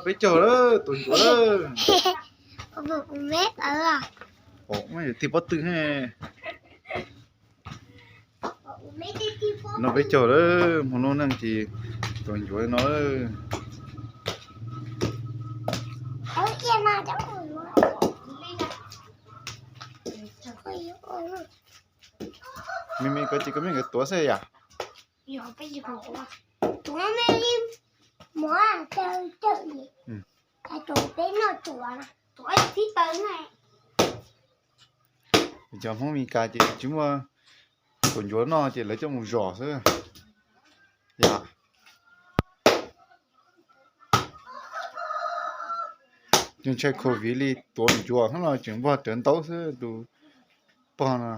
Peb caug lawm, tuav ncuav lawm. Pom, yog tig pob tw. No peb caug lawm, hmo noj neej ces tuav ncuav no. Me me ko ces koj me nkawd tuav xwb yom? Cov Hmoob Mes Kas ces tsis muaj tuav ncuav noj ces lawv coj mus zom xwb. Yog, yeej ntshai COVID li, tuav ncuav hnub no tseem npog rawv ntaub xwb tus pog no.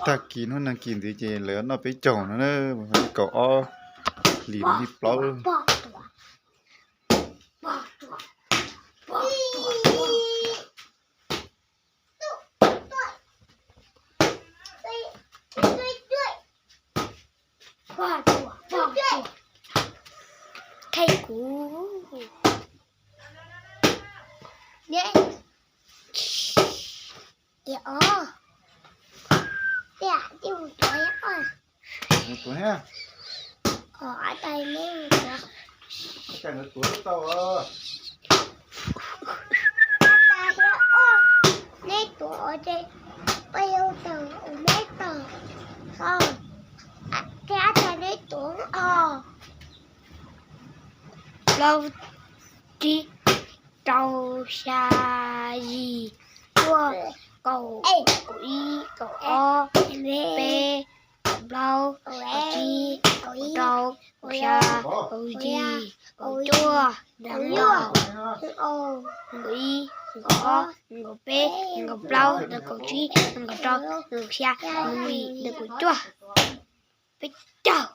Tag kis hnub nag kis ntxiv ces lawv noj peb caug no na, kaum ob hlis hnub plaub. Qheb kuv. Tuav thiab. Tuav thiab. Tuav tau. Neb tuav ces peb yuav tau, neb tau. Thiab tas neb tuav os. Plaub, tsib, rau, xya, yim, cuaj, kaum, kaum ib, kaum ob, peb, kaum plaub, kaum tsib, kaum rau, kaum xya, kaum yim, kaum cuaj, nees nkaum, nees nkaum ib, nees nkaum ob, nees nkaum peb, nees nkaum plaub, nees nkaum tsib, nees nkaum rau, nees nkaum xya, nees nkaum yim, nees nkaum cuaj. Peb caug.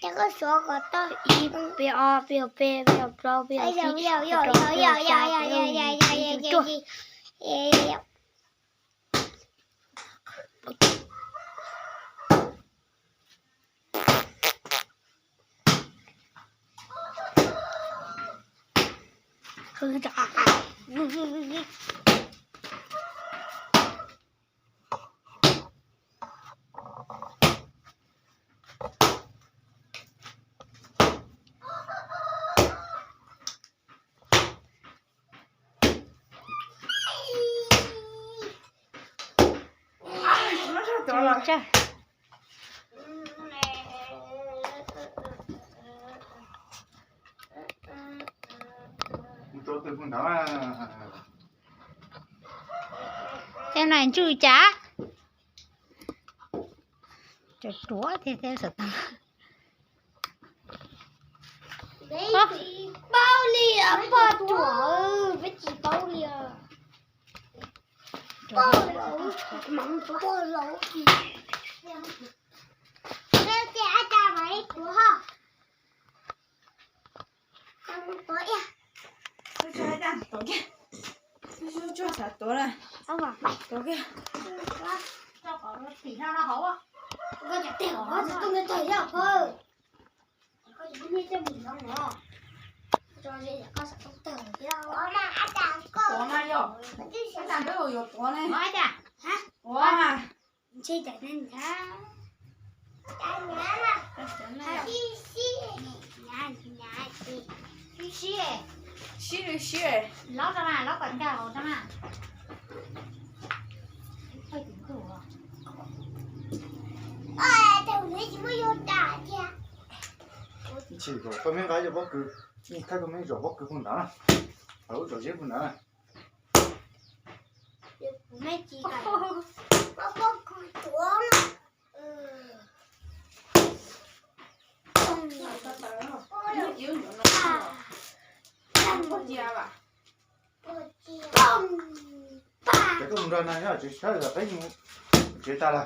Ib, peb ob, peb caug peb, peb caug plaub, peb caug tsib, peb caug rau, peb caug xya, peb caug yim, peb caug cuaj. Tej no ntswj cas? Cov ruam thiab thiab xav tau. Paub li, poj ruam, peb tsis paub li. Poj laus, poj laus. Peb ces ab tas mas ib tuav ho. Tuav kiag. Tuav kiag. Tuav mas yog, ab tas peb yuav tuav ne. Tuav mas. Sib li sib. Lob rau na, lob kom nkag hauv rau na. Tsis, koj me nqa cov pob kws, thaij koj me zom pob kws puag nrad na, lub zom zeb puag nrad na. Ces koj mus nrog na, nyob tsev saib peb mus tsev tas lawm.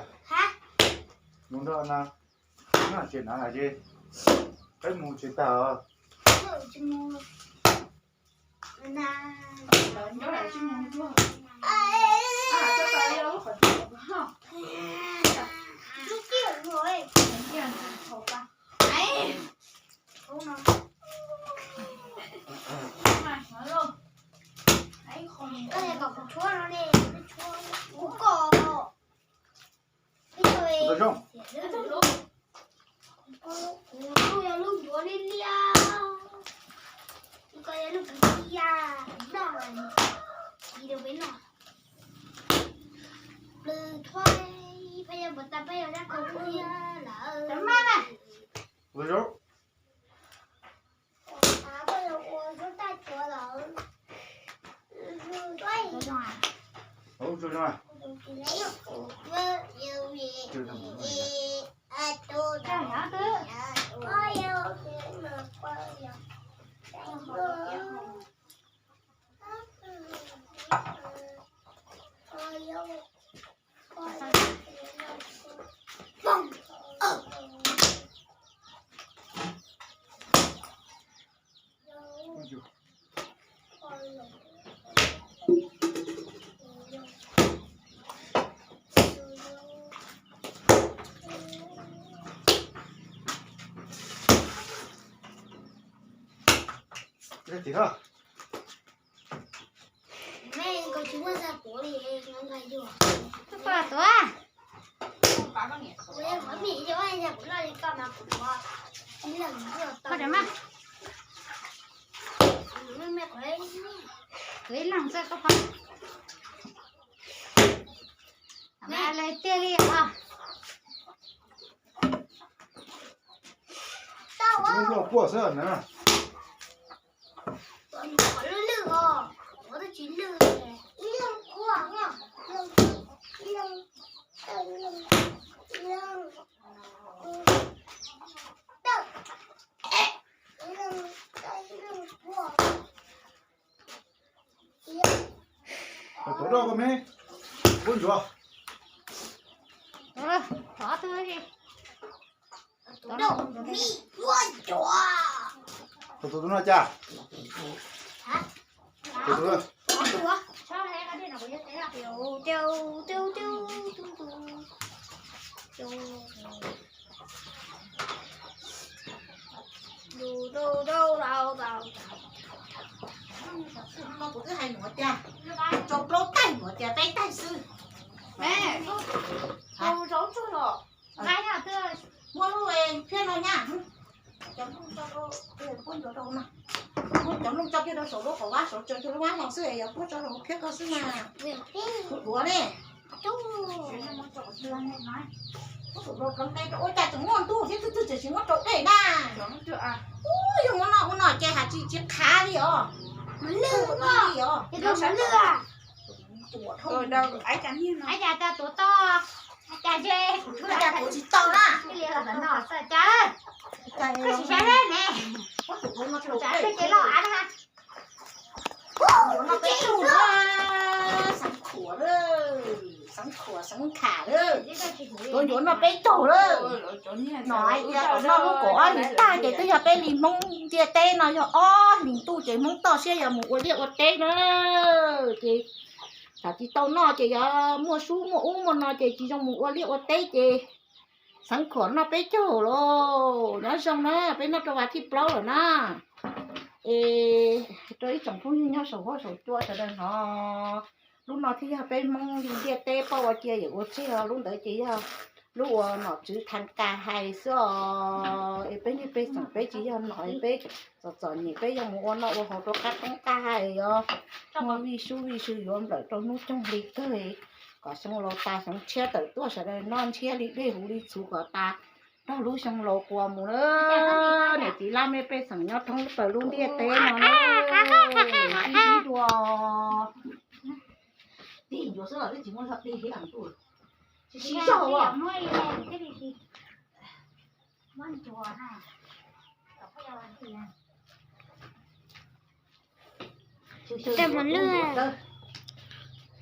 Mus nrog na, nyob tsev na ces Peb mus tsis tag. Kuv lub yog lub ncuav liab liab, kuv ko yog lub kwv tij yaj noj, ci rau peb noj. Plws thuab, peb yog npua tas peb yog dab qhua liab lawm. Peb yog ua zub taj tuav lawm. Tuav. Tuav ib leeg xwb koj pab. Lawv tiag li os. Loj puaj xwb na. Tuav rau koj me, puab ncuav. Thov twg li. Tus tus no cas? Kuv twb hais nuav tias, tso plaub taig nuav tias peb taig xwb. Muaj lub phiab no nyaj. Cov nplooj tso rau, puab ncuav rau no. Muab cov nplooj tso kiag rau saum lub qhov vab saud, tso kiag lub vab no xwb, yog puab tso rau hauv phiab ko xwb mas. Kuv duav ne. Ua cas tseem muaj ntuj thiab, twb twb tseem tsis muab rau dej na. Ub, yog muab noj ua no ces has tsis tsis qhav li os. Ua li os. Ua cas tuav tau, ua cas ze, ua cas tuav tsis tau na. Koj tsis saib ne. Ces los av na. Yuav noj peb tug na, xeev khuam, xeev khuam xeev kham, tuav yuav noj peb tug lawm. No hais tias noj lub kaum ob hlis tag ces twb yog peb li Hmoob ntiaj teb no yog ob hlis ntuj ces Hmoob toj siab yog mus ua liaj ua teb na. Ces thaum tsis tau noj ces yog muaj sub muaj ub muaj no ces tsis zoo mus ua liaj ua teb ces xeev khuam noj peb caug los nyob zoo na, peb noj rau vas thib plaub lawm na. Es rau ib tsoom phooj ywg nyob saum huab saum cua sawv daws hnov, lub no thiaj yog peb Hmoob li ntiaj teb paub ua cia yawm ua tseg os, lub ntawd ces yog lub uas nom tswv Thaj Kas hais xwb os. Es peb niag pej xeem peb tsis yog nom, peb txom txom nyem peb yog mus ua noj ua haus rau qab roob qab hav os. Muaj vij sub vij sw yuav nplawm rau hnub coog hli kawg, kom xyoo laus tas xyoo tshiab tawm tuaj sawv daws noj ntshiab li dej huv li txhuv kom tas nrog lub xyoo laus quas mus na. Niam txiv laj mej pej xeem nyob thoob plaws lub ntiaj teb no na, sib sib dua. Tig ncuav xwb los twb tsis muaj zog tig thiab, sib zog.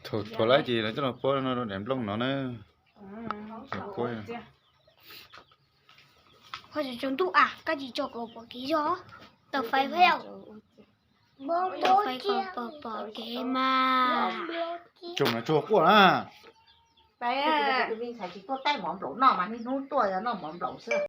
Thaum thuav lawm ces lawv coj los puab no rau daim nplooj no na. Puab Koj tsaus ntuj a, koj tsis tso kom pom kev zog. Tau faib, faib, tau faib kom pom pom kev mas. Tsaus mas tsuag quaj na. Tus me ntxhais tsis tuaj taij mov nplaum noj mas niaj hnub tuaj noj mov nplaum xwb.